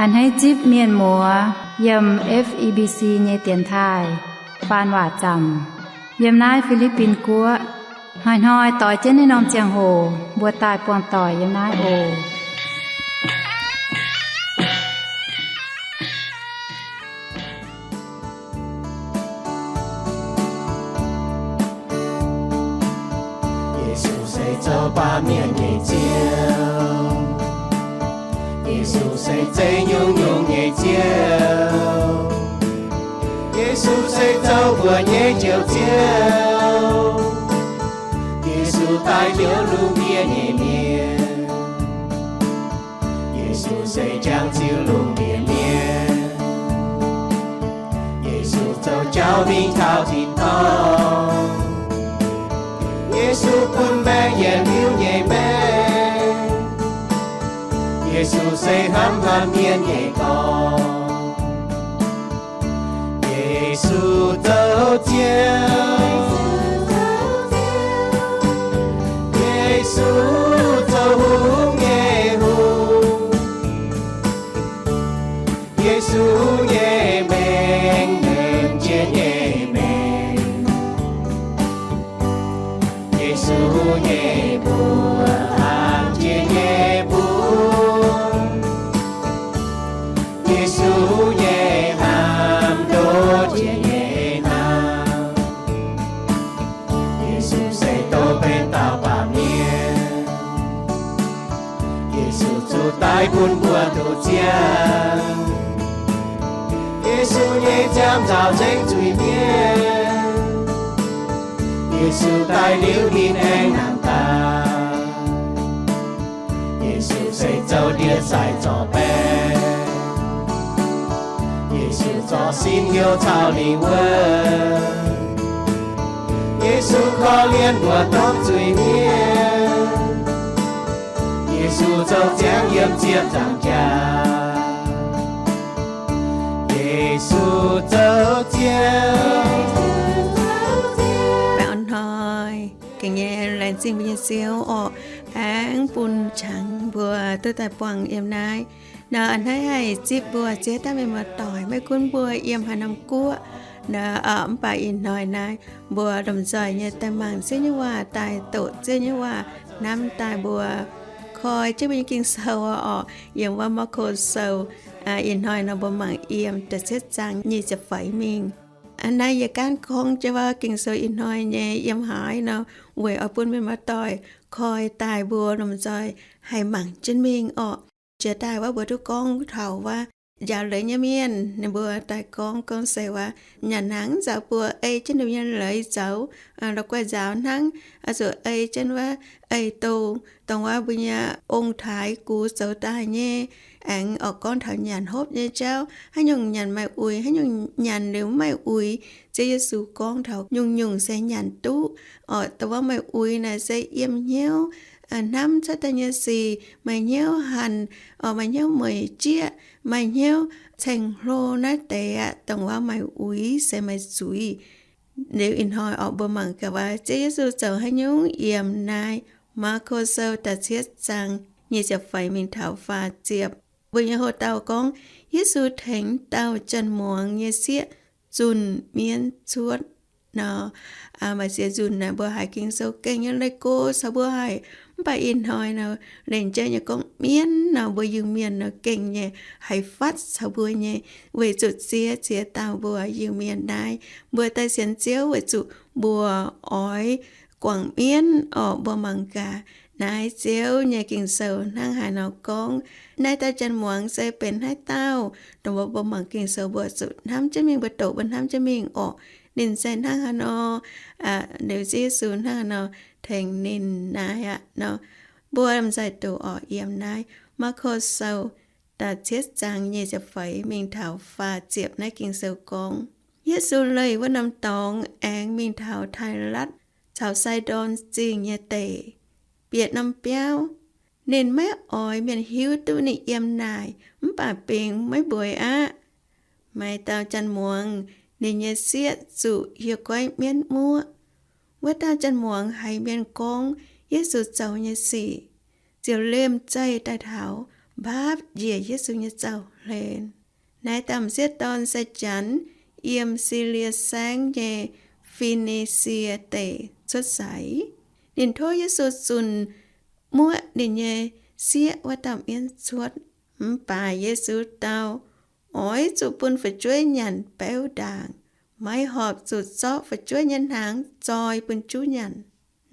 A'hneiv zipv mienh muoz yiem F E B C nyei dienx taaih faan waac zaamc yiem naaiv Fi^li^bin Guoqv. Hnoi-hnoi doix jienv naaiv norm ziangh hoc mbuo daaih buangh doic yiem naaiv oc. Yesu se zoux baamh mienh nyei Ziouv. Yesu se zeiz nyungc-nyungc nyei Ziouv. Yesu se zoux mbuo nyei Njoux Ziouv. Yesu daaih njoux lungh ndiev nyei mienh. Yesu se jangx ziux lungh ndiev mienh. Yesu zoux jauv mingh taux tin-dorngh. Yesu bun maengc yietc liuz nyei maengc. Yesu se hnamv haaix mienh nyei dorngx. Yesu zoux Ziouv. Yesu zoux hungh nyei Hungh. Yesu nyei mengh, mengh jiex nyei mengh. Yesu nyei mbuox, hlang jiex nyei mbuox. Yesu nyei hnamv, ndoqv jiex nyei hnamv. Yesu se dov benx dauh baamh mienh. Yesu zuqc daiv bun mbuo duqv ziangh. Yesu nyei nziaamv nzaaux nzengc zuiz-mienh. Yesu daaih liuz ninh aengx nangh daaih. Yesu se zoux ndie-sai zorc baeqc. Yesu zorc sin hnyouv caux lingh wuonh. Yesu korv-lienh mbuo ndortv zuiz-mienh. Yesu zoux ziangx yiem ziepc nzaangc jaax. Yesu zoux Ziouv. Baengh orn hnoi, gengh nyei laengz zingh mbuo nyei Ziouv orqc, aengx bun qangx mbuo duqv daaih buangh yiem naaiv. Nor a'hneiv haih zipv mbuo ziex dauh mienh muoz-doic, maiv gunv mbuo yiem haaix norm guoqv nor, mv baac ih hnoi naaiv mbuo lomh nzoih nyei daaih mangc Ziouv nyei waac, daaih doqc Ziouv nyei waac, hnamv daaih mbuo koi jienv mbuo nyei Ging-Sou orqc, yiem wuov Maako Sou. Ih hnoi nor mbuo mangc yiem da'cietv zaang nyic ziepc feix mingh. Naaiv yie gaanv gorngv jienv wuov Ging-Sou ih hnoi nyei yiem haaix nor, weic oix bun mienh muoz-doic koi daaih mbuo lomh nzoih haih mangc jienv mingh orqc. Jiex daaih wuov mbuo duqv gorngv taux wuov njaaux leiz nyei mienh, ninh mbuo daaih gorngv, gorngv se wuov nyanc hnaangx nzaaux buoz ei jienv ninh mbuo nyei leiz zoux, la'guaih nzaaux hnangv, zuqc ei jienv wuov ei-dongh, dongh wuov mbuo nyei ong-taaix gux zoux daaih nyei. Aengx oix gorngv taux nyanc hopv nyei jauv, haaix nyungc nyanc maaih uix, haaix nyungc nyanc liuz mv maaih uix. Ziouv Yesu gorngv taux nyungc-nyungc se nyanc duqv. Oc, dongh wuov maaih uix naaic se yiem hnyouv hnamv cuotv daaih nyei sic, maaih hnyouv hanc, oc, maaih hnyouv mueic jieqv, maaih hnyouv ceng-hlo naaiv deix aqv. Dongh wuov maaih uix se maaih zuiz. Liuz ih hnoi oc, mbuo mangc gaax wuov Ziouv Yesu zoux haaix nyungc yiem naaiv Maako Sou da'cietv zaang nyic ziepc feix mingh taux faah ziepc. Mbuo nyei hoc-dauh gorngv, Yesu tengx dauh janx-muangz nyei sieqv zunh mienv cuotv nor. Maaih ziex nzunc naaic mbuo haiz Ging-Sou gengh nyei leih go caux mbuo haic. Mv baac ih hnoi nor, lenh jeiv nyei gorngv mienv nor, mbuo Iu-Mienh nor gengh nyei haih fatv caux mbuo nyei, weic zuqc ziex ziex dauh mbuo Iu-Mienh naaiv, mbuo daaih sienx Ziouv weic zuqc mbuo oix guangc mienv orqc. Mbuo mangc gaax naaiv Ziouv nyei Ging-Sou hnangv haaix nor gorngv. Naaiv dauh janx-muangz se benx haaix dauh? Dongh mbuo, mbuo mangc Ging-Sou mbuo zuqc hnamv jienv mingh, mbuo doqc mbuo hnamv jienv mingh orqc. Ninh se hnangv haaix nor, liuz Ziouv Yesu hnangv haaix nor tengx ninh naaiv aqv nor. Mbuo m'nzaaih doqc orqc, yiem naaiv Maako Sou da'cietv zaang nyic ziepc feix mingh taux faah ziepc naaiv Ging-Sou gorngv, Yesu leih wuov norm dorngx aengx mingh taux Tailatv caux Saidon Zingh nyei deic, bieqc norm biauv. Ninh maiv oix mienh hiuv duqv ninh yiem naaic, mv baac bingx maiv mbueiz aqv. Maaih dauh janx-muangz, ninh nyei sieqv zuqc hieh goiv mienv muoqv. Wuov dauh janx-muangz haiz mienh gorngv Yesu zoux nyei sic, ziouc liemh zeih daaih taux, mbaapv njiec Yesu nyei zaux-hlen. Naaiv dauh m'sieqv dorn se Janx, yiem Silie Saengv nyei Fi^ni^sie Deic cuotv seix. Ninh tov Yesu zunc muoqv ninh nyei sieqv wuov dauh mienv cuotv. Mv baac Yesu dau, Oix zuqc bun fu'jueiv nyanc beuv ndaangc. Maiv horpc zuqc zorqv fu'jueiv nyei hnaangx zoi bun juv nyanc.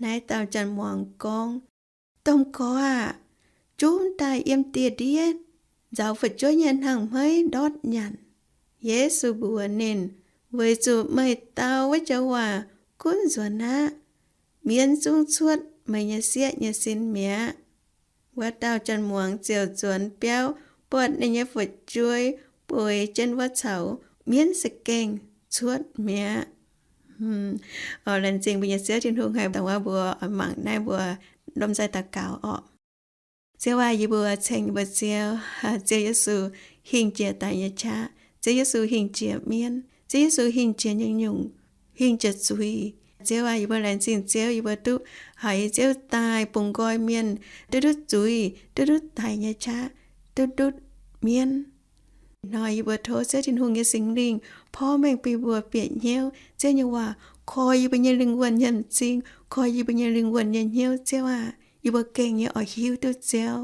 Naaiv dauh janx-muangz gorngv, Domh Gorx aah! Juv daaih yiem dieh ndiev, nzaaux fu'jueiv nyei hnaangx-hmeiv ndortv nyanc. Yesu mbuox ninh, Weic zuqc meih dau wuov joux waac gunv nzuonx aqv. Mienv zungv cuotv meih nyei sieqv nyei sin mi'aqv. Wuov dauh janx-muangz ziouc nzuonx biauv buatc ninh nyei fu'jueiv bueix jienv wuov caux mienv za'gengh cuotv mi'aqv. Laengz zingh mbuo nyei Ziouv Tin-Hungh haih dongh wuov mbuo oix mangc naaiv mbuo lomh nzoih daux gaux orqc. Ziouv aac, yie mbuo ceng yie mbuo Ziouv, Ziouv Yesu hingh jiex daic nyei qaqv. Ziouv Yesu hingh jiex mienv. Ziouv Yesu hingh jiex nyungc-nyungc, hingh jiex zuiz. Ziouv aac, yie mbuo laengz zingh Ziouv, yie mbuo duqv haiz Ziouv daaih bungx nqoi mienh duqv ndutv zuiz, duqv ndutv daic nyei qaqv, duqv ndutv mienv. Ih hnoi yie mbuo tov Ziouv Tin-Hungh nyei Singx Lingh porv mengh bun yie mbuo bieqc hnyouv Ziouv nyei waac, koi yie mbuo nyei lingh wuonh nyei m'zing, koi yie mbuo nyei lingh wuonh nyei hnyouv. Ziouv aac, yie mbuo gengh nyei oix hiuv duqv Ziouv,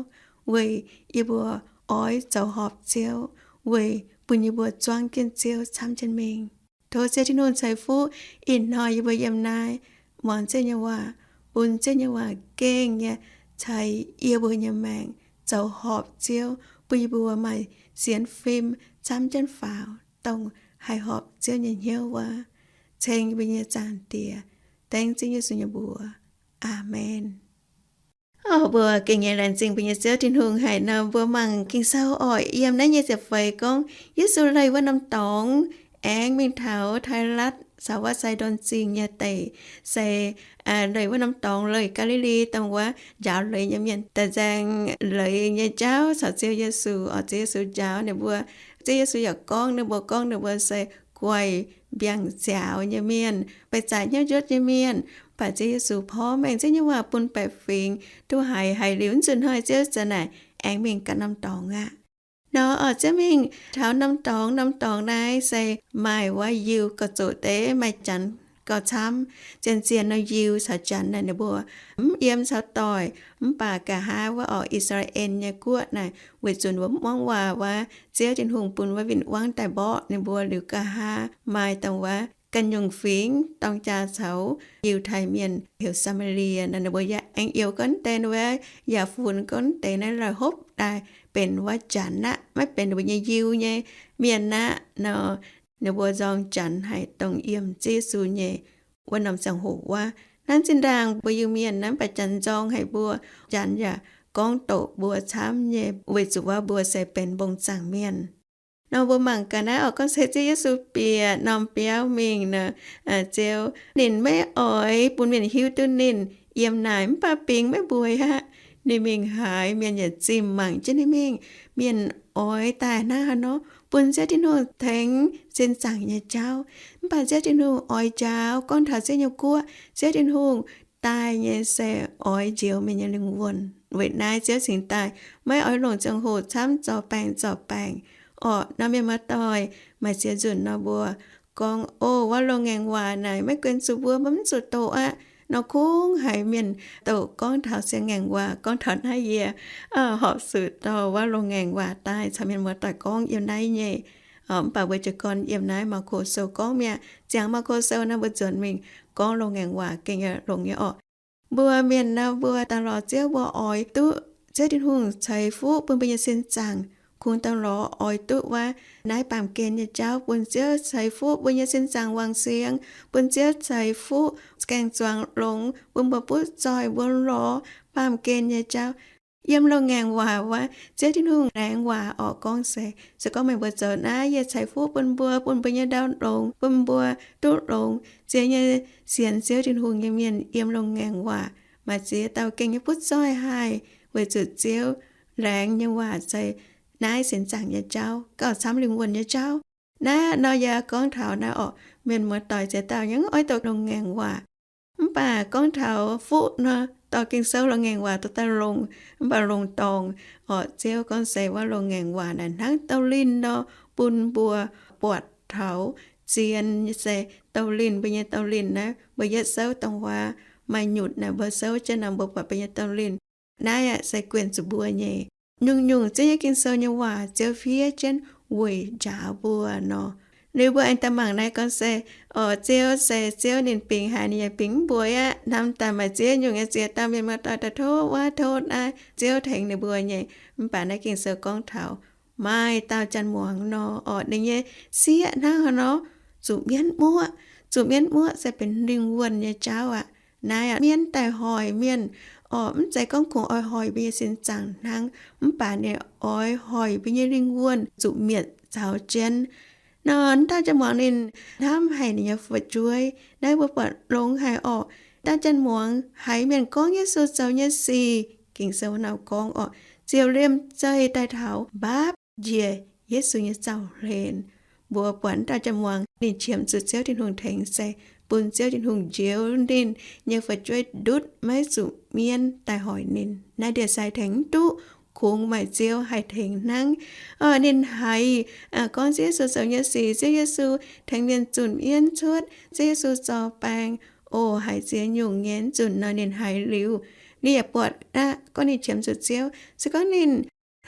weic yie mbuo oix zoux horpc Ziouv, weic bun yie mbuo zuangv jienv Ziouv camv jienv mingh. Tov Ziouv Tin-Hungh ceix fuqv ih hnoi yie mbuo yiem naaiv muangx Ziouv nyei waac, bun Ziouv nyei waac gengh nyei ceix yie mbuo nyei maengc zoux horpc Ziouv, bun yie mbuo maaih sienx fim camv jienv faaux, dongh haih horpc Ziouv nyei hnyouv wuov. Ceng yie mbuo nyei Zaangc Diex, dengv Ziouv Yesu nyei mbuox. Aamen. Mbuo gengh nyei laengz zingh mbuo nyei Ziouv Tin-Hungh haic nor, mbuo mangc Ging-Sou oc, yiem naaiv nyei ziepc feix gorngv Yesu leih wuov norm dorngx aengx mingh taux Tailatv caux wuov Saidon Zingh nyei deic, se leih wuov norm dorngx leih Gaa^li^li, dongh wuov njaaux leiz nyei mienh daaih nzaeng leiz nyei jauv caux Ziouv Yesu. Oc, Ziouv Yesu njaaux ninh mbuo, Ziouv Yesu yaac gorngv ninh mbuo, gorngv ninh mbuo se guaih mbiaangc nziaaux nyei mienh, beih zaqc hnyouv njotv nyei mienh. Mv baac Ziouv Yesu porv mengh Ziouv nyei waac bun baeqc fingx duqv haiz. Haiz liuz nzunc hnoi Ziouv za'naaic aengx mingh ganh norm dorngx aqv. Nor oc, Ziouv mingh taux norm dorngx, norm dorngx naaiv se maaih wuov yiuh gauh zoqc deix, maaih janx gauh camv. Zien-zien nor yiuh caux janx naaic ninh mbuo mv yiem caux doic. Mv baac nqa'haav wuov oc, I^saa^laa^en nyei guoqv naaic weic zuqc mbuo mv muangv waac wuov, Ziouv Tin-Hungh bun wuov win-wangv daaih mborqv ninh mbuo liuz nqa'haav maaih dongh wuov ganh nyungc fingx dorng jaa caux Yiutai Mienh heuc Saa^maa^lie nor, ninh mbuo yaac aengx youx gorngv deix wuov, yaac funx gorngv deix naaiv la'hopv daaih benx wuov janx aqv, maiv benx ninh mbuo nyei yiuh nyei mienh aqv nor. Ninh mbuo nzorng janx haic dongh yiem Ziouv Yesu nyei wuov norm ziangh hoc wuov. Hnangv zinh ndaangc mbuo Iu-Mienh naaiv mv baac janx nzorng haic mbuo, janx yaac gorngv doqc mbuo camv nyei, weic zuqc wuov mbuo se benx mbong zaangc mienh. Nor mbuo mangc gaax naaiv oc, gorngv se Ziouv Yesu bieqc norm biauv mingh nor, Ziouv ninh maiv oix bun mienh hiuv duqv ninh yiem naaic, mv baac bingx maiv mbueiz aqv. Ninh mingh haaix, mienh yietc zimh mangc jienv ninh mingh. Mienh oix daaih hnangv haaix nor bun Ziouv Tin-Hungh tengx sin zaangc nyei jauv. Mv baac Ziouv Tin-Hungh oix njaaux gorngv taux Ziouv nyei guoqv. Ziouv Tin-Hungh daaih nyei se oix njoux mienh nyei lingh wuonh. Weic naaiv Ziouv cingx daaih maiv oix longc ziangh hoc camv zorc baengc zorc baengc. Orqc, nor mienh muoz-doic, maaih ziex nzunc nor mbuo gorngv, O, wuov loz-ngaengc waac naaic maiv guen zuqc mbuo, mbuo mv zuqc doqc aqv. Nor kungx haiz mienh doqc gorngv taux siang-ngaengc waac. Gorngv taux naaiv yie horpc zuqc dorh wuov loz-ngaengc waac daaih caux mienh muoz-doic gorngv yiem naaiv nyei. Mv baac mbuo jiez gorn yiem naaiv Maako Sou gorngv mi'aqv. Ziangx Maako Sou nor mbuo nzuonx mingh gorngv loz-ngaengc waac gengh longx nyei orqc. Mbuo mienh nor mbuo daaih lorz Ziouv, mbuo oix duqv Ziouv Tin-Hungh ceix fuqv bun mbuo nyei sin zaangc. Kungx daaih lorz oix duqv wuov naaiv baamh gen nyei jauv, bun Ziouv ceix fuqv mbuo nyei sin zaangc wangc siangx, bun Ziouv ceix fuqv gaeng-zuangx longx, bun mbuo butv zoih, mbuo lorz baamh gen nyei jauv. Yiem loz-ngaengc waac wuov, Ziouv Tin-Hungh laengz waac orqc, gorngv se, se gorngv meih mbuo zoux naaiv, yie ceix fuqv bun mbuo, bun mbuo nyei ndau longx, bun mbuo duqv longx. Ziex nyei sienx Ziouv Tin-Hungh nyei mienh yiem loz-ngaengc waac maaih ziex dauh gengh nyei butv zoih haih, weic zuqc Ziouv laengz nyei waac se naaiv sin zaangc nyei jauv, gauh camv lingh wuonh nyei jauv. Naaiv nor yie gorngv taux naaiv orqc, mienh muoz-doic ziex dauh nyei oix doqc loz-ngaengc waac. Mv baac gorngv taux fuqv nor, dorh Ging-Sou longx ngaengc waac dorh daaih longc, mv baac longc dorngc. Orqc, Ziouv gorngv se wuov longx ngaengc waac naaic hnangv douz linh nor, bun mbuo buatc taux zien se douz linh, mbuo nyei douz linh naaiv, mbuo yietv souv dongh wuov maaih nyutc naaic, mbuo souv jienv nor mbuo buatc mbuo nyei douz linh. Naaiv aeqv, se guenx zuqc mbuo nyei. Nyungc-nyungc Ziouv nyei Ging-Sou nyei waac, Ziouv fiev jienv weic njaaux mbuo nor. Liuz mbuo aengx daaih mangc naaiv gorngv se, orqc, Ziouv se Ziouv, ninh bingx haaix ninh yaac bingx mv mbuox aqv. Hnamv daaih maaih ziex nyungc nyei ziex dauh mienh muoz-doic daaih tov wuov tov naaiv, Ziouv tengx ninh mbuo nyei. Mv baac naaiv Ging-Sou gorngv taux maaih dauh janx-muangz nor, orqc, ninh nyei sieqv hnangv haaix nor, zuqc mienv muoqv. Zuqc mienv muoqv se benx lingh wuonh nyei jauv aqv. Naaiv aqv, mienv daaih hoic mienh, orqc, mv zeiz gorngv kungx oix hoic mbuo nyei sin zaangc hnangv, mv baac ninh oix hoic mbuo nyei lingh wuonh zuqc mietc caux jienv. Nor, dauh janx-muangz ninh hnamv haic ninh nyei fu'jueiv. Naaiv mbuo buatc longx haic orqc. Dauh janx-muangz haiz mienh gorngv Yesu zoux nyei sic, Ging-Sou nor gorngv orqc, ziouc liemh zeih daaih taux mbaapv njiec Yesu nyei zaux-hlen. Mbuo buatc dauh janx-muangz ninh qiemx zuqc Ziouv Tin-Hungh tengx se bun Ziouv Tin-Hungh njoux ninh nyei fu'jueiv ndutv, maiv zuqc mienv daaih hoic ninh. Naaiv ndie-sai tengx mv duqv, kungx maaih Ziouv haih tengx hnangv. Orqc, ninh haiz gorngv Ziouv Yesu zoux nyei sic, Ziouv Yesu tengx mienh zunc mienv cuotv, Ziouv Yesu zorc baeng, o, haiz ziex nyungc nyei zunc nor ninh haiz liuz, ninh yaac buatc aqv gorngv ninh qiemx zuqc Ziouv. Se gorngv ninh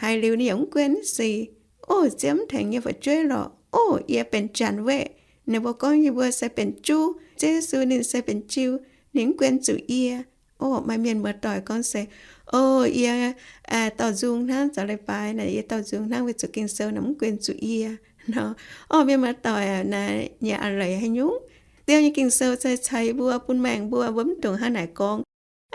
haiz liuz ninh yaac mv guenx sic, o, Ziouv mv tengx yie fu'jueiv lorqc, o, yie benx janx weqv. Ninh mbuo gorngv yie mbuo se benx juv, Ziouv Yesu ninh se benx jiu, ninh mv guenx zuqc yie. O, maaih mienh muoz-doic gorngv se, o, yie dorh nzung hnangv zoux leiz-baaix naaic, yie dorh nzung hnangv weic zuqc Ging-Sou naaic mv guenx zuqc yie nor. O, mienh muoz-doic aac, naaiv nyei a'leiz haaix nyungc? Ziouv nyei Ging-Sou se ceix mbuo, bun maengc mbuo, mbuo mv dungx hnangv naaic gorngv.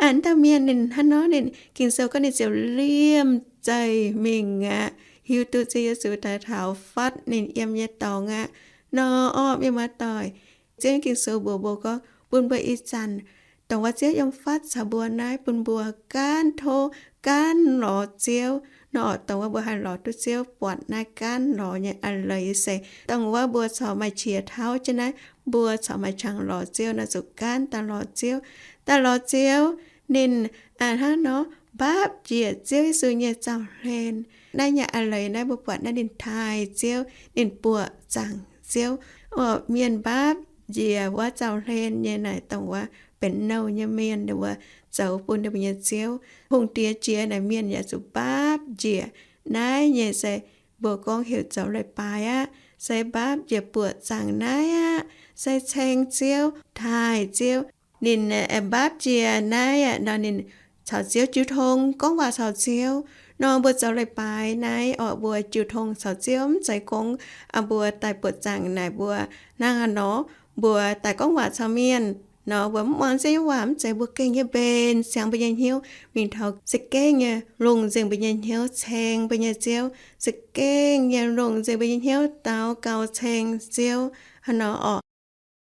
Aa, dauh mienh ninh hnangv nor, ninh Ging-Sou gorngv ninh ziouc liemh zeih mingh aqv, hiuv duqv Ziouv Yesu daaih taux fatv ninh yiem nyei dorngx aqv. Nor, orqc, mienh muoz-doic, Ziouv nyei Ging-Sou mbuox mbuo gorngv bun mbuo ih zanc dongh wuov Ziouv yiem fatv caux mbuo naaiv, bun mbuo gaanv tov, gaanv lorz Ziouv. Nor, dongh wuov mbuo haih lorz duqv Ziouv, buatc naaiv gaanv lorz nyei a'leiz se dongh wuov mbuo corc maaih qiex tauv jienv naaiv, mbuo corc maaih qangx lorz Ziouv nor, zuqc gaanv daaih lorz Ziouv. Daaih lorz Ziouv, ninh hnangv nor mbaapv njiec Ziouv Yesu nyei zaux-hlen. Naaiv nyei a'leiz naaiv mbuo buatc naaiv ninh taaih Ziouv, ninh buoqc zaangc Ziouv. Orqc, mienh mbaapv njiec wuov zaux-hlen nyei naaic dongh wuov benx nouh nyei mienh, ninh mbuo zoux bun ninh mbuo nyei ziouv. Hungh diex jiex naaic mienh yaac zuqc mbaapv njiec. Naaiv nyei se mbuo gorngv heuc zoux leiz-baaix aqv, se mbaapv njiec buoqc zaangc naaiv aqv, se ceng Ziouv, taaih Ziouv. Ninh mbaapv njiec naaiv aqv nor, ninh caux Ziouv jiu tong, gorngv waac caux Ziouv. Nor mbuo zoux leiz-baaix naaiv orqc, mbuo jiu tong caux Ziouv, mv zeiz gorngv mbuo daaih buoqc zaangc naaic mbuo hnangv haaix nor, mbuo daaih gorngv waac caux mienh nor, mbuo mv muangx Ziouv nyei waac, mv zeiz. Mbuo gengh nyei mbenc siangx mbuo nyei hnyouv mingh taux za'gengh nyei longc nzengc mbuo nyei hnyouv ceng mbuo nyei Ziouv, za'gengh nyei longc nzengc mbuo nyei hnyouv daux gaux ceng Ziouv. Hnangv nor orqc,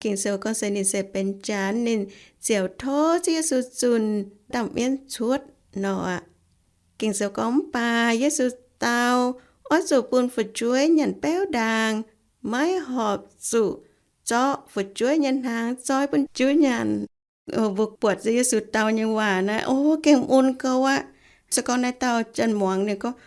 Ging-Sou gorngv se ninh se benx janx, ninh ziouc tov Ziouv Yesu zunh dauh mienv cuotv nor aqv. Ging-Sou gorngv, mv baac Yesu dau, oix zuqc bun fu'jueiv nyanc beuv ndaangc, maiv horpc zuqc zorqv fu'jueiv nyei hnaangx zoi bun juv nyanc. Mbuo buatc Yesu dau nyei waac naaiv, o, gengh mun gou aqv. Se gorngv naaiv dauh janx-muangz ninh gorngv,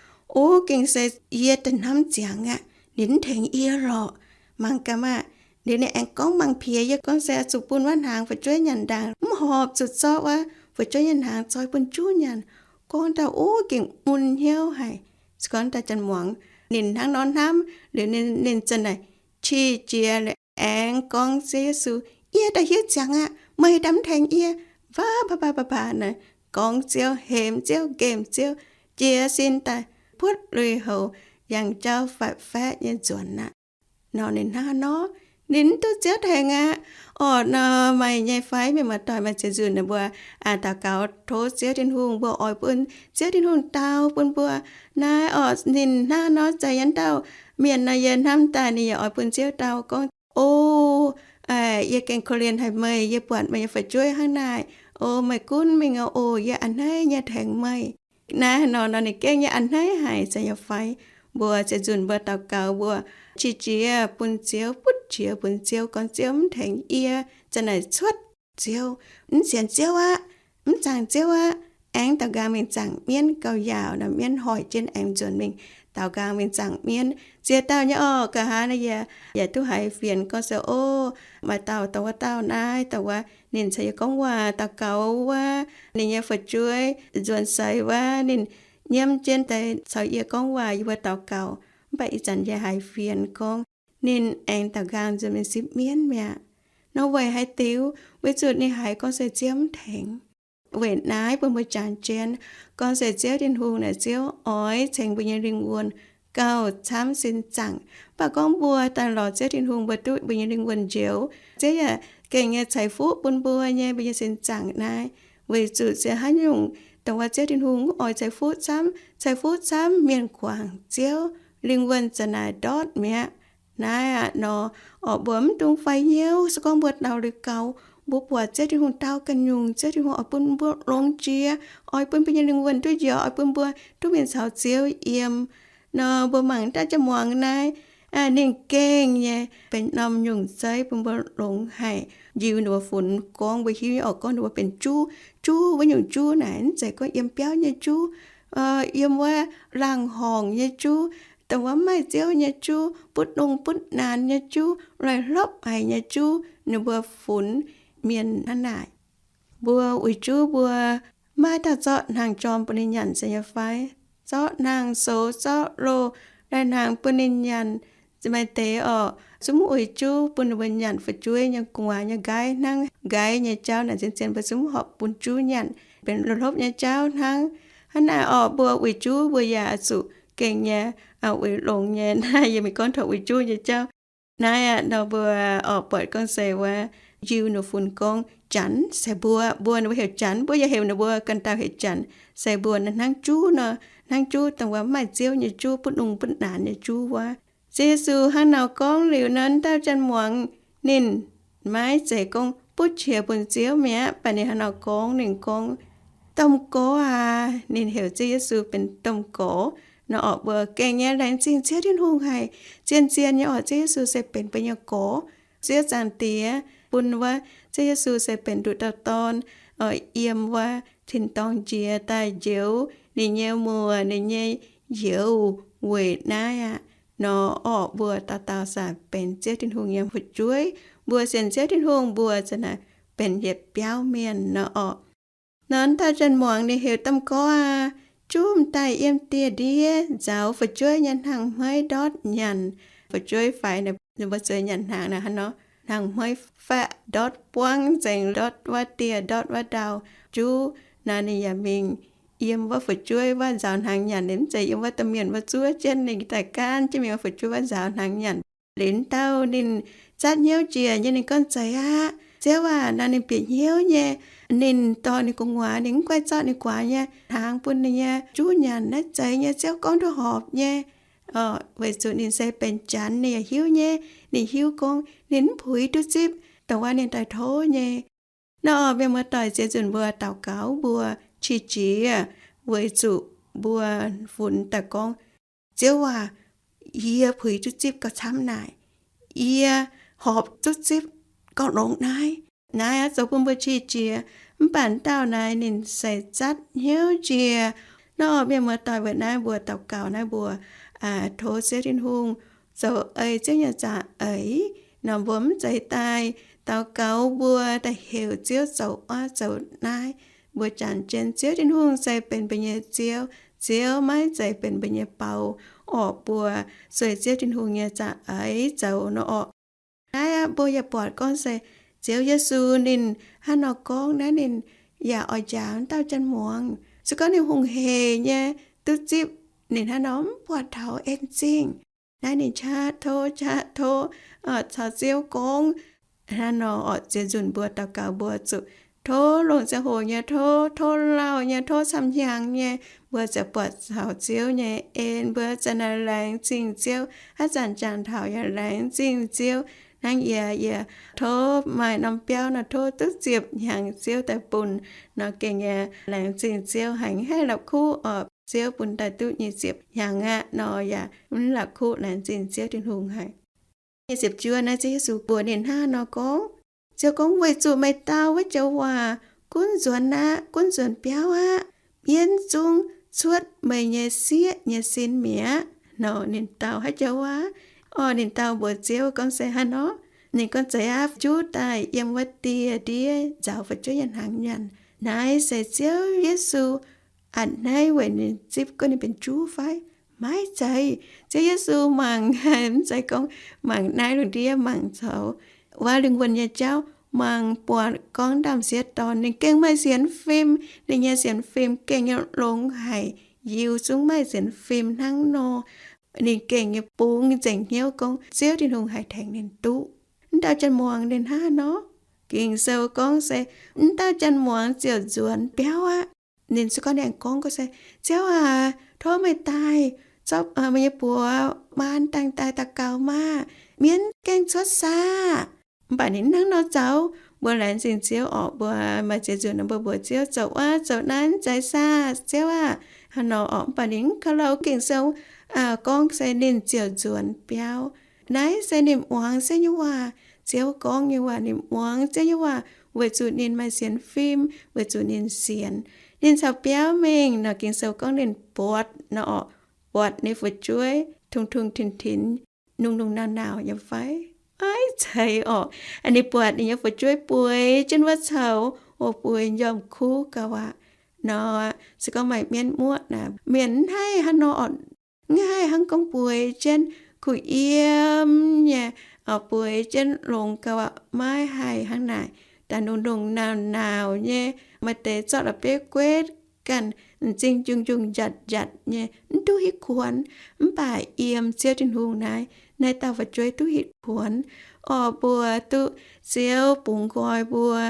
o, gengh se yie daaih hnamv ziangx aqv, ninh mv tengx yie lorqc. Mangc gaax maah! Liuz ninh aengx gorngv mangc piex, yie gorngv se zuqc bun wuov hnaangx fu'jueiv nyanc ndaangc, mv horpc zuqc zorqv wuov fu'jueiv nyei hnaangx zoi bun juv nyanc. Gorngv daaih, o, gengh mun hnyouv haic. Se gorngv daaih janx-muangz ninh hnangv nor hnamv liuz, ninh, ninh zanc naaic qiex jiez liuz aengx gorngv Ziouv Yesu, yie daaih hiuv ziangx aqv, meih daaih mv tengx yie. Baav baav baav baav naaic gorngv Ziouv, hemx Ziouv, nqemh Ziouv, jiez sin daaih buotv lui-houx, yangh jauv faix-faeqv nyei nzuonx aqv. Nor ninh hnangv nor, ninh mv duqv Ziouv tengx aqv. Orqc, nor maaih nyei fai mienh muoz-doic maaih ziex nzunc ninh mbuo daux gaux tov Ziouv Tin-Hungh, mbuo oix bun Ziouv Tin-Hungh dau bun mbuo. Naaiv orqc, ninh hnangv nor zeiz nyei dauh mienh nor, yie hnamv daaih ninh yaac oix bun Ziouv dau gorngv, o, yie gengh korv-lienh haic meih, yie buatc meih nyei fu'jueiv hnangv naaic. O, meih gunv mingh oc. O, yie a'hneiv nyei tengx meih. Naaiv nor, nor ninh gengh nyei a'hneiv haic zeiz nyei fai? Mbuo ziex nzunc mbuo daux gaux mbuo qiex jiez bun Ziouv, butv qiex bun Ziouv, gorngv Ziouv mv tengx yie, zanc naaic cuotv Ziouv, mv sienx Ziouv aqv. Mv zaangc Ziouv aqv. Aengx daaux nqaang mingh zaangc mienv gauh yaauc nor, mienv hoic jienv aengx nzuonx mingh daaux nqaang mingh zaangc mienv. Ziex dauh nyei orqc, nqa'haav naaiv yie yaac duqv haiz fienx gorngv se, Ov, maaih dauh dongh wuov dauh naaiv, dongh wuov ninh caux yie gorngv waac daux gaux wuov, ninh nyei fu'jueiv nzuonx seix wuov, ninh nyiemv jienv daaih caux yie gorngv waac, yie mbuo daux gaux. Mv baac ih zanc yie haiz fienx gorngv ninh aengx daaux nqaang nzuonx mingh sipv mienv mi'aqv. Nor weic haaix diuc? Weic zuqc ninh haiz gorngv se Ziouv mv tengx. Weic naaiv bun mbuo jangx jienv gorngv se Ziouv Tin-Hungh naaic, Ziouv oix cengx mbuo nyei lingh wuonh gauh camv sin zaangc. Mv baac gorngv mbuo daaih lorz Ziouv Tin-Hungh, mbuo duqv mbuo nyei lingh wuonh njoux. Ziouv yaac gengh nyei ceix fuqv bun mbuo nyei, mbuo nyei sin zaangc naaiv. Weic zuqc se haaix nyungc dongh wuov Ziouv Tin-Hungh mv oix ceix fuqv camv, ceix fuqv camv mienh guangc Ziouv, lingh wuonh za'naaic ndortv mi'aqv. Naaiv aqv nor, orqc, mbuo mv dungx faix hnyouv. Se gorngv mbuo daux liuz gaux, mbuo buatc Ziouv Tin-Hungh dau ganh nyungc, Ziouv Tin-Hungh oix bun mbuo longx jiex, oix bun mbuo nyei lingh wuonh duqv njoux, oix bun mbuo duqv mingh caux Ziouv yiem. Nor mbuo mangc daaih jaa-muangz naaiv, ninh gengh nyei benx norm nyungc zeiv bun mbuo longx haic. Njiec ninh mbuo funx gorngv mbuo hiuv nyei orqc, gorngv ninh mbuo benx juv. Juv, wuov nyungc juv naaic mv zeiz gorngv yiem biauv nyei juv, yiem wuov laangh horngc nyei juv, dongh wuov maaih ziouv nyei juv, butv lungh butv naanx nyei juv, loi hlopv haic nyei juv, ninh mbuo funx mienh hnangv naaic. Mbuo uix juv mbuo maiv dauh zorqv hnaangx jorm bun ninh nyanc se nyei fai? Zorqv hnaangx soux, zorqv loz, lai-hnaangx bun ninh nyanc. Maaih deix orqc, zungv uix juv bun ninh mbuo nyanc fu'jueiv nyei gu'nguaaz nyei nqaiv hnangv. Nqaiv nyei jauv naaic zien-zien mbuo zungv horpc bun juv nyanc, benx lov-hlopv nyei jauv hnangv. Hnangv naaic orqc, mbuo uix juv mbuo yaac zuqc gengh nyei uix longx nyei. Naaiv yie mingh gorngv taux uix juv nyei jauv. Naaiv aqv nor mbuo orqc buatc gorngv se wuov Njiu ninh funx gorngv Janx se mbuo, mbuo ninh mbuo heuc Janx, mbuo yaac heuc ninh mbuo ganh dauh heuc Janx, se mbuo naaiv hnangv juv nor, hnangv juv dongh wuov maaih ziouv nyei juv, butv lungh butv naanx nyei juv wuov. Ziouv Yesu hnangv nor gorngv liuz nor, dauh janx-muangz ninh maiv zeiz gorngv butv qiex bun Ziouv mi'aqv, mv baac ninh hnangv nor gorngv, ninh gorngv, Domh Gorx aac. Ninh heuc Ziouv Yesu benx Domh Gorx. Nor orqc mbuo gengh nyei laengz zingh Ziouv Tin-Hungh haic. Zien-zien nyei orqc Ziouv Yesu se benx mbuo nyei Gorx. Ziouv Zaangc Diex bun wuov Ziouv Yesu se benx nduqc dauh Dorn, yiem wuov tin-dorngh jiex daaih njoux ninh nyei muoc, ninh nyei youz weic naaiv aqv. Nor orqc mbuo dauh dauh saah benx Ziouv Tin-Hungh nyei fu'jueiv. Mbuo sienx Ziouv Tin-Hungh mbuo za'naaic benx yietc biauv mienh nor orqc. Nor dauh janx-muangz ninh heuc Domh Gorx aac, juv m'daaih yiem dieh ndiev nzaaux fu'jueiv nyei hnaangx-hmeiv ndortv nyanc. Fu'jueiv faix, mbuo zueiz nyanc hnaangx naaic hnangv nor, hnaangx-hmeiv faeqv ndortv buangv nzengc, ndortv wuov dieh, ndortv wuov ndau. Juv naaic ninh yaac mingh yiem wuov fu'jueiv wuov nzaaux hnaangx nyanc. Ninh mv zeiz yiem wuov domh mienh wuov zuov jienv, ninh daaih gaanv jienv mingh wuov fu'jueiv wuov nzaaux hnaangx nyanc. Liuz dauh ninh zatv hnyouv jiex nyei, ninh gorngv, Zeiz aqv, Ziouv aac. Nor ninh bieqc hnyouv nyei, ninh dorh ninh gu'nguaaz, ninh mv guaix zorqv ninh guaax nyei hnaangx bun ninh nyei juv nyanc. Naaiv zeiz nyei, Ziouv gorngv duqv horpc nyei. Weic zuqc ninh se benx Janx, ninh yaac hiuv nyei. Ninh hiuv gorngv ninh mv puix duqv zipv dongh wuov ninh daaih tov nyei. Nor mienh muoz-doic, ziex nzunc mbuo daux gaux mbuo qiex jiez, weic zuqc mbuo funx daaih gorngv, Ziouv aac, yie puix duqv zipv gauh camv naaic. Yie horpc duqv zipv gauh longx naaiv. Naaiv aqv zoux bun mbuo qiex jiez. Mv baac dauh naaiv ninh se zatv hnyouv jiex. Nor mienh muoz-doic, weic naaiv mbuo daux gaux naaiv mbuo tov Ziouv Tin-Hungh zoux ei Ziouv nyei za'eix. Nor mbuo mv zeiz daaih daux gaux mbuo daaih heuc Ziouv zoux wuov zoux naaiv. Mbuo jangx jienv Ziouv Tin-Hungh se benx mbuo nyei Ziouv. Ziouv maiv zeiz benx mbuo nyei baux, orqc mbuo sueih Ziouv Tin-Hungh nyei za'eix zoux nor orqc. Naaiv aqv mbuo yaac buatc gorngv se Ziouv Yesu ninh hnangv nor gorngv naaiv, ninh yaac oix njaaux dauh janx-muangz. Se gorngv ninh hungh heic nyei duqv zipv, ninh hnangv nor mv buatc taux en zingh. Naaiv ninh qaqv tov qaqv tov caux Ziouv gorngv. Hnangv nor orqc, ziex nzunc mbuo daux gaux mbuo zuqc tov longc ziangh hoc nyei tov, tov lauh nyei tov, camv-hnyangx nyei, mbuo ziouc buatc caux Ziouv nyei en. Mbuo za'naaic laengz zingh Ziouv. Haaix zanc jangx taux yaac laengz zingh Ziouv. Hnangv yie, yie tov maaih norm biauv nor tov duqv ziepc hnyangx Ziouv daaih bun. Nor gengh yie laengz zingh Ziouv haic, haih la'kuqv orqc, Ziouv bun daaih duqv nyic ziepc hnyangx aqv. Nor yaac mv la'kuqv, laengz zingh Ziouv Tin-Hungh haic. Nyic ziepc juov naaiv Ziouv Yesu mbuox ninh hnangv nor gorngv. Ziouv gorngv, Weic zuqc meih dau wuov joux waac Gunv nzuonx aqv, gunv nzuonx biauv aqv. Mienv zungv cuotv meih nyei sieqv nyei sin mi'aqv. Nor ninh dau haaix joux waac? Orqc, ninh dau mbuox Ziouv gorngv se hnangv nor. Ninh gorngv, Zeiz aqv, juv daaih yiem wuov dieh ndiev nzaaux fu'jueiv nyei hnaangx nyanc. Naaiv se Ziouv Yesu a'hneiv weic ninh zipv gorngv ninh benx juv fai? Maiv zeiz. Ziouv Yesu mangc, mv zeiz gorngv mangc naaiv lungh ndiev, mangc caux wuov lingh wuonh nyei jauv, mangc buatc gorngv ndaamv-sieqv dorn, ninh gengh maaih sienx fim. Ninh nyei sienx fim gengh nyei longx haic, yiu zungv maaih sienx fim hnangv nor. Ninh gengh nyei bungx nzengc hnyouv gorngv Ziouv Tin-Hungh haih tengx ninh duqv. Mv dauh janx-muangz ninh hnangv nor. Ging-Sou gorngv se mv dauh janx-muangz ziouc nzuonx biauv aqv. Ninh se gorngv, ninh aengx gorngv gorngv se, Ziouv aac, tov meih daaih zorqv meih nyei buoz maan dangh daaih daux gaux maah! Mienv gengh cuotv saah! Mv baac ninh hnangv nor zoux. Mbuo laengz zingh Ziouv orqc, mbuo maaih ziex nzunc nor mbuo mbuox Ziouv, Zoux wuov zoux naaiv, zeiz saah, Ziouv aah! Hnangv nor orqc. Mv baac ninh mv kaux louh. Ging-Sou gorngv se ninh ziouc nzuonx biauv. Naaiv se ninh muangx Ziouv nyei waac. Ziouv gorngv nyei waac, ninh muangx Ziouv nyei waac weic zuqc ninh maaih sienx fim, weic zuqc ninh sienx. Ninh caux biauv mingh nor, Ging-Sou gorngv ninh buatc nor orqc, buatc ninh fu'jueiv tungx-tungx tinx-tinx, nungx-nungx nauc-nauc nyei fai? Maiv zeiz orqc. Ninh buatc ninh nyei fu'jueiv bueix jienv wuov caux, o, bueix njormh kuv gauh aqv. Nor se gorngv maaih mienv muoqv naaic, mienh mv haih hnangv nor orqc. Mv haih hnangv gorngv bueix jienv kuh yiem nyei, bueix jienv longx gauh aqv. Maiv haih hnangv naaic. Daaih nungx-nungx nauc-nauc nyei, maaih deix zorqv la'bieiv guetv ganh, m'zing njungh-njungh njatc-njatc nyei, mv duqv hitv kuonx. Mv baac yiem Ziouv Tin-Hungh naaiv, naaiv dauh fu'jueiv duqv hitv kuonx. Orqc, mbuo duqv Ziouv bungx nqoi mbuo,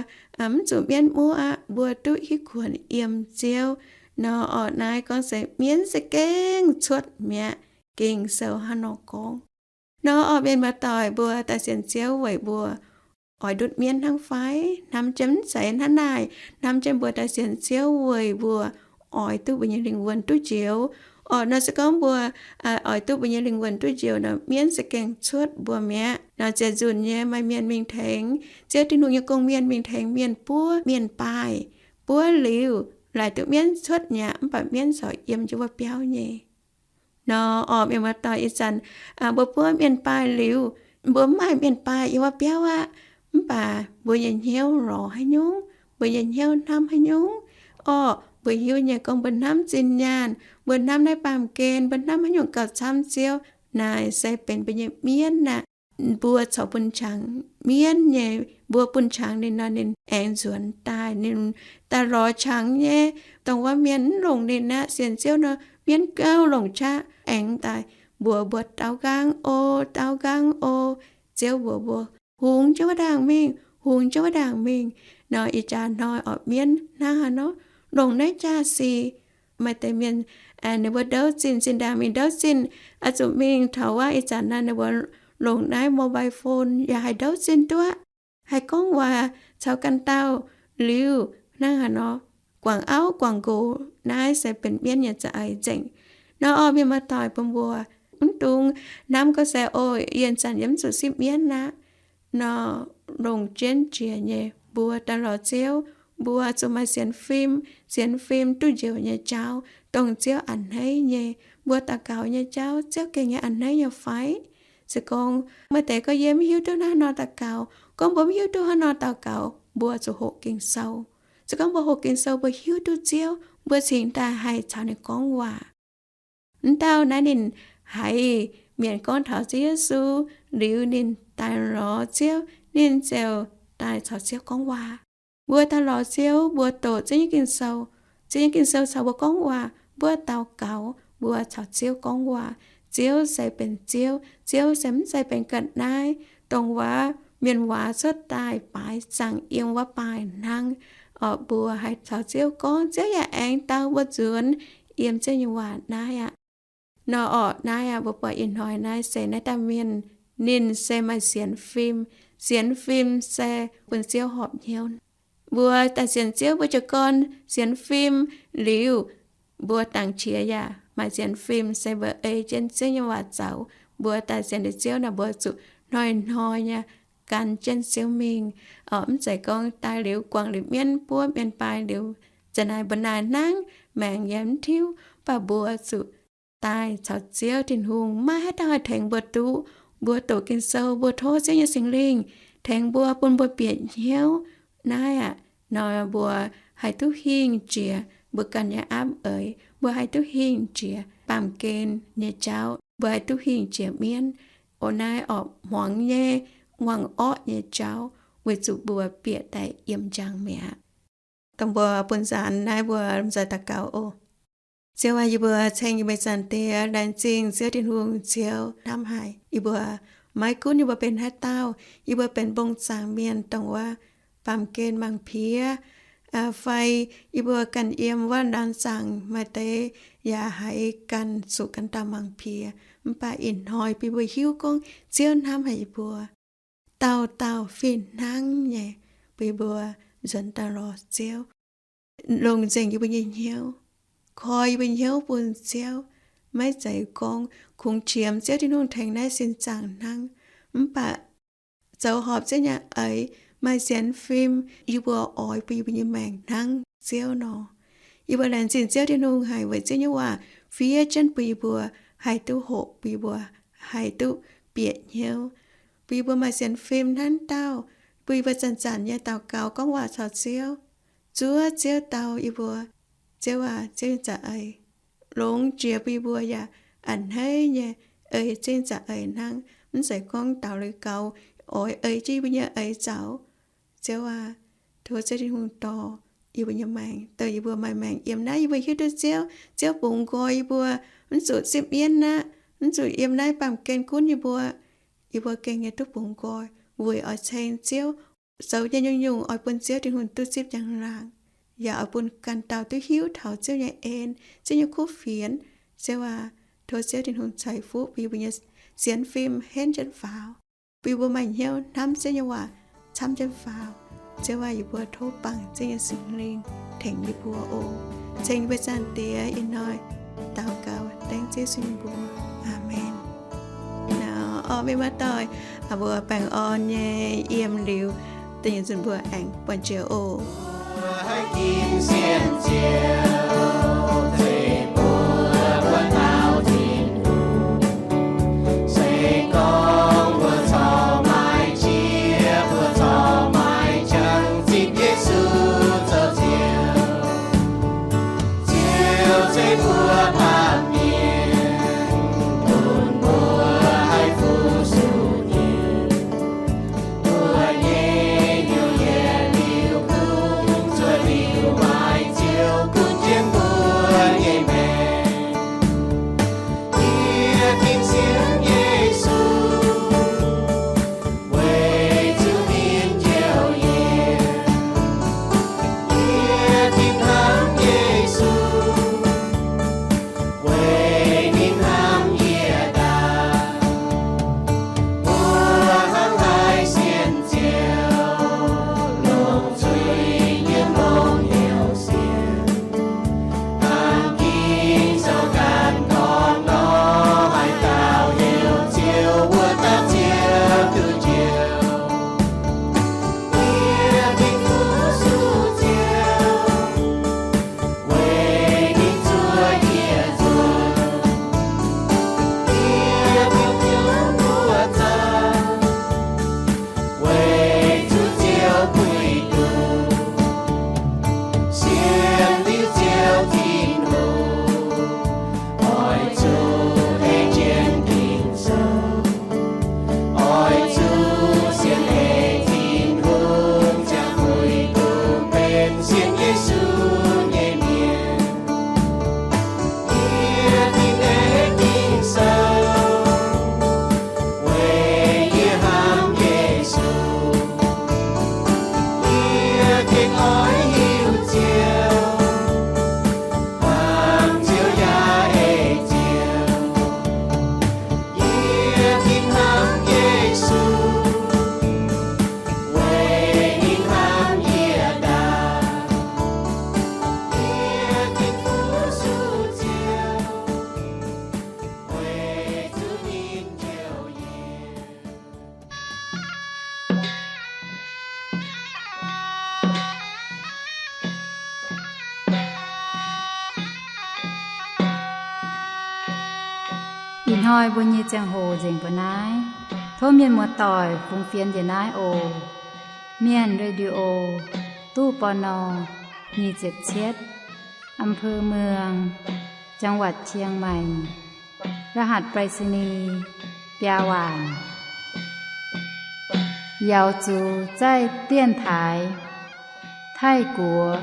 mv zuqc mienv muoqv aqv, mbuo duqv hitv kuonx yiem Ziouv. Nor orqc, naaiv gorngv se mienv se gengh cuotv mi'aqv. Ging-Sou hnangv nor gorngv. Nor orqc, mienh muoz-doic, mbuo daaih sienx Ziouv weic mbuo oix ndutv mienv hnangv fai? Hnamv jienv mv zeiz hnangv naaic. Hnamv jienv mbuo daaih sienx Ziouv weic mbuo oix duqv mbuo nyei lingh wuonh duqv njoux. Orqc, nor se gorngv mbuo oix duqv mbuo nyei lingh wuonh duqv njoux nor, mienv se gengh cuotv mbuo mi'aqv. Nor ziouc nzunc nyei maaih mienh mingh tengx, Ziouv Tin-Hungh nyei gong-mienh mingh tengx mienh buov mienh baaih. Buov liuz, laaic duqv mienv cuotv mi'aqv, mv baac mienv corc yiem jienv wuov biauv nyei. Nor orqc, mienh muoz-doic, ih zanc mbuo buov mienh baaih liuz, mbuo mv maaih mienh baaih yiem wuov biauv aqv. Mv baac mbuo nyei hnyouv lorz haaix nyungc, mbuo nyei hnyouv hnamv haaix nyungc. Orqc, mbuo hiuv nyei gorngv mbuo hnamv zinh nyaanh, mbuo hnamv naaiv baamh gen, mbuo hnamv haaix nyungc gauh camv Ziouv, naaic se benx mbuo nyei mienv aqv. Mbuo corc bun qangx mienv nyei, mbuo bun qangx ninh nor, ninh aengx nzuonx daaih, ninh daaih lorz qangx nyei. Dongh wuov mienh mv longc ninh aqv. Sienx Ziouv nor, mienv gauh longc qaqv aengx daaih mbuox mbuo, Daaux nqaang o, daaux nqaang o, Ziouv mbuox mbuo, Hungx jienv wuov ndaangc mingh, hungx jienv wuov ndaangc mingh. Nor ih jaax hnoi orqc, mienv hnangv haaix nor longc naaiv jaax-sic. Maaih deix mienh ninh mbuo ndouv zinh, zinh ndaangc mingh ndouv zinh, oix zuqc mingh taux wuov. Ih zanc naaiv ninh mbuo longc naaiv mobile phone yaac haih ndouv zinh duqv, haih gorngv waac caux ganh dauh liuz hnangv haaix nor, guangc auv guangc nqox. Naaiv se benx mienv nyei za'eix nzengc. Nor orqc, mienh muoz-doic, bun mbuo mv dungx hnamv gorngv se, O, yie ih zanc yie mv zuqc sipv mienv aqv. Nor longc jienv jiex nyei, mbuo daaih lorz Ziouv, mbuo zuqc maaih sienx fim, sienx fim duqv njoux nyei jauv, dongh Ziouv a'hneiv nyei. Mbuo daux gaux nyei jauv, Ziouv gengh nyei a'hneiv nyei fai? Se gorngv maaih deix gorngv, Yie mv hiuv duqv hnangv haaix nor daux gaux. Gorngv mbuo mv hiuv duqv hnangv haaix nor daux gaux, mbuo zuqc hoqc Ging-Sou. Se gorngv mbuo hoqc Ging-Sou, mbuo hiuv duqv Ziouv, mbuo cingx daaih haih caux ninh gorngv waac. Mv dauh naaiv ninh haiz mienh gorngv taux Ziouv Yesu liuz, ninh daaih lorz Ziouv, ninh ziouc daaih caux Ziouv gorngv waac. Mbuo daaih lorz Ziouv, mbuo doqc Ziouv nyei Ging-Sou. Ziouv nyei Ging-Sou caux mbuo gorngv waac. Mbuo daux gaux, mbuo caux Ziouv gorngv waac. Ziouv se benx Ziouv. Ziouv se mv zeiz benx ga'naaiv, dongh wuov mienh waac cuotv daaih baaix zaangc yiem wuov baaih hnangv. Orqc, mbuo haih caux Ziouv gorngv, Ziouv yaac aengx dau mbuo nzuonx yiem Ziouv nyei waac naaiv aqv. Nor orqc, naaiv aqv, mbuo buatc ih hnoi naaiv se naaiv dauh mienh, ninh se maaih sienx fim. Sienx fim se bun Ziouv horpc hnyouv. Mbuo daaih sienx Ziouv, mbuo jiez gorn sienx fim liuz, mbuo dangx qiex yaac maaih sienx fim, se mbuo ei jienv Ziouv nyei waac zoux. Mbuo daaih sienx liuz Ziouv nor, mbuo zuqc hnoi-hnoi nyei gan jienv Ziouv mingh. Orqc, mv zeiz gorngv daaih liuz guangc liuz mienv buov mienh baaix liuz, za'naaic mbuo naaic hnangv, maengc yaac mv tiuv, mv baac mbuo zuqc daaih caux Ziouv Tin-Hungh. Maiv maaih haaix dauh haih tengx mbuo duqv. Mbuo doqc Ging-Sou, mbuo tov Ziouv nyei Singx Lingh tengx mbuo, bun mbuo bieqc hnyouv. Naaiv aqv, nor mbuo haih duqv hingh jiex mbuo ganh nyei aapv eix, mbuo haih duqv hingh jiex baamh gen nyei jauv, mbuo haih duqv hingh jiex mienv. O, naaiv orqc, hmuangx nyei wangc orqv nyei jauv, weic zuqc mbuo bieqc daaih yiem njang mi'aqv. Dongh mbuo bun nzaanx naaiv mbuo nzoih daux gaux oc. Ziouv aac, yie mbuo ceng yie mbuo Zaangc Diex, laengz zingh Ziouv Tin-Hungh, Ziouv hnamv haic yie mbuo. Maiv gunv yie mbuo benx haaix dauh, yie mbuo benx mbong zaangc mienh, dongh wuov baamh gen mangc piex, fai yie mbuo ganh yiem wuov ndaamv zaangc maaih deix yaac haiz ganh zuqc ganh dauh mangc piex, mv baac ih hnoi bun yie mbuo hiuv gorngv Ziouv hnamv haic yie mbuo. Dauh dauh fih hnangv nyei, bun yie mbuo nzuonx daaih lorz Ziouv, longc nzengc yie mbuo nyei hnyouv, koi yie mbuo hnyouv bun Ziouv. Maiv zeiz gorngv kungx qiemx Ziouv Tin-Hungh tengx naaiv sin zaangc hnangv, mv baac zoux horpc Ziouv nyei eix, maaih sienx fim, yie mbuo oix bun yie mbuo nyei maengc hnangv Ziouv nor. Yie mbuo laengz zingh Ziouv Tin-Hungh haic weic Ziouv nyei waac fiev jienv bun yie mbuo haih duqv hoqc, bun yie mbuo haih duqv bieqc hnyouv, bun yie mbuo maaih sienx fim hnangv dauh, bun yie mbuo zanc-zanc nyei daux gaux gorngv waac caux Ziouv, zuov Ziouv dau yie mbuo. Ziouv aac, Ziouv nyei za'eix longx jiex bun yie mbuo yaac a'hneiv nyei ei Ziouv nyei za'eix hnangv, mv zeiz gorngv daux liuz gaux oix ei jienv yie mbuo nyei eix zaux. Ziouv aac, tov Ziouv Tin-Hungh dorh yie mbuo nyei maengc, douh yie mbuo maaih maengc yiem naaiv yie mbuo hiuv duqv Ziouv, Ziouv bungx nqoi yie mbuo, mv zuqc zipv mienv aqv, mv zuqc yiem naaiv baamh gen gunv yie mbuo. Yie mbuo gengh nyei duqv bungx nqoi, weic oix ceng Ziouv, zoux nyei nyungc-nyungc oix bun Ziouv Tin-Hungh duqv zipv njang-laangc, yaac oix bun ganh dauh duqv hiuv taux Ziouv nyei en, Ziouv nyei kuv fienx. Ziouv aac, tov Ziouv Tin-Hungh ceix fuqv bun yie mbuo nyei sienx fim henv jienv faaux, bun yie mbuo maaih hnyouv hnamv Ziouv nyei waac camv jienv faaux. Ziouv aac, yie mbuo tov bangc Ziouv nyei Singx Lingh tengx yie mbuo oc. Ceng yie mbuo Zaangc Diex, ih hnoi daux gaux dengv Ziouv Yesu nyei mbuox. Aamen. Naaiv orqv, mienh muoz-doic, mbuo baengh orn nyei yiem liuz, da'nyeic nzunc mbuo aengx buangh jiex oc. Mbuo haih ginv sienx Ziouv, zeiz mbuo buatc taux Tin-Hungh. Se gorngv mbuo corc maiv qiex, mbuo corc maiv jangx zipv Yesu zoux Ziouv, Ziouv zeiz mbuo baamh mienh, bun mbuo haih fu-sux ninh. Mbuo nyei hnyouv yietc liuz gunv, zuov liuz maaih Ziouv gunv jienv mbuo. Hnoi mbuo nyei ziangh hoc nzengc mbuo naaiv. Tov mienh muoz-doic fungx fienx njiec naaiv oc. Mienh Radio, ตู้ ปณ. nyic ziepc cietv, อำเภอเมือง จังหวัดเชียงใหม่ รหัสไปรษณีย์ biaa waanc. Yaux zuqc zaih dienx taaix Taiv-Guoqv,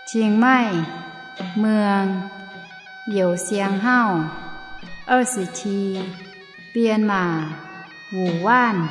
Chiang Mai, Muang, Youz Siang Hauv, 二十七, Bienh Maac, Wuc Waanv.